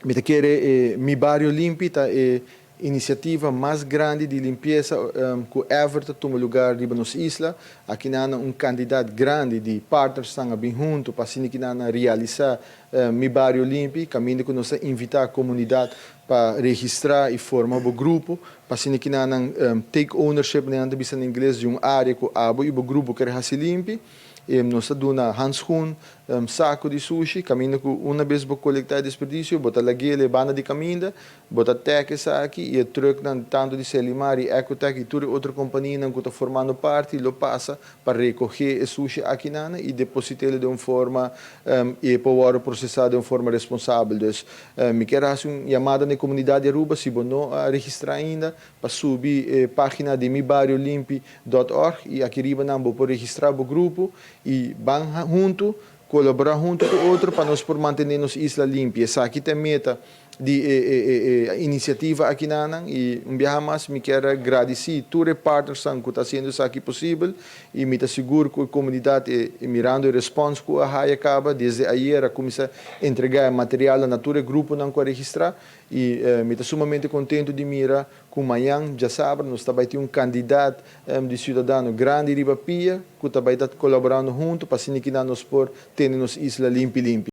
Mi ta kere e Mi Bario Limpi ta e inisiativa mas grandi di limpiesa ku ever ta tuma lugá riba nos isla. Akinan un kantidat grandi di partnersnan a bin huntu pa asina kinan realisá Mi Bario Limpi, kaminda ku nos ta invitá komunidat pa registrá i forma bo grupo pa asina kinan take ownership, nan ta bisa na ingles, di un área ku abo i bo grupo ker hasi limpi. Nos ta duna handschoen, saku di sushi, kaminda ku una bes bo kolektá e desperdisio, bo ta lag'é e banda di kaminda, bo ta tag esaki i e trucknan tantu di Selimar i Ecotech i tur e otro kompanianan ku ta formando parti lo pasa pa rekohé e sushi akinan i deposit'é den un forma i e por wòrdu prosesá den un forma responsabel. Dus mi kier hasi un yamada na e komunidat di Aruba, si bo no a registrá ainda, pa subi e página di mibariolimpi.org i aki riba nan bo por registrá bo grupo i ban huntu, kolaborá huntu ku otro pa nos por mantené nos isla limpi. Esaki ta e meta di e inisiativa akinan i un biaha mas mi kier gradisí tur e partnersnan ku ta hasiendo esaki posibel i mi ta sigur ku e komunidat, mirando e respons ku a haya kaba desde ayera, kuminsá entregá e materialnan na tur e gruponan ku a registrá i mi ta sumamente kontentu di mira ku mañan djasabra nos ta bai tin un kantidat di siudadano grandi riba pia ku ta bai ta kolaborando huntu pa asina kinan nos por tene nos isla limpi limpi.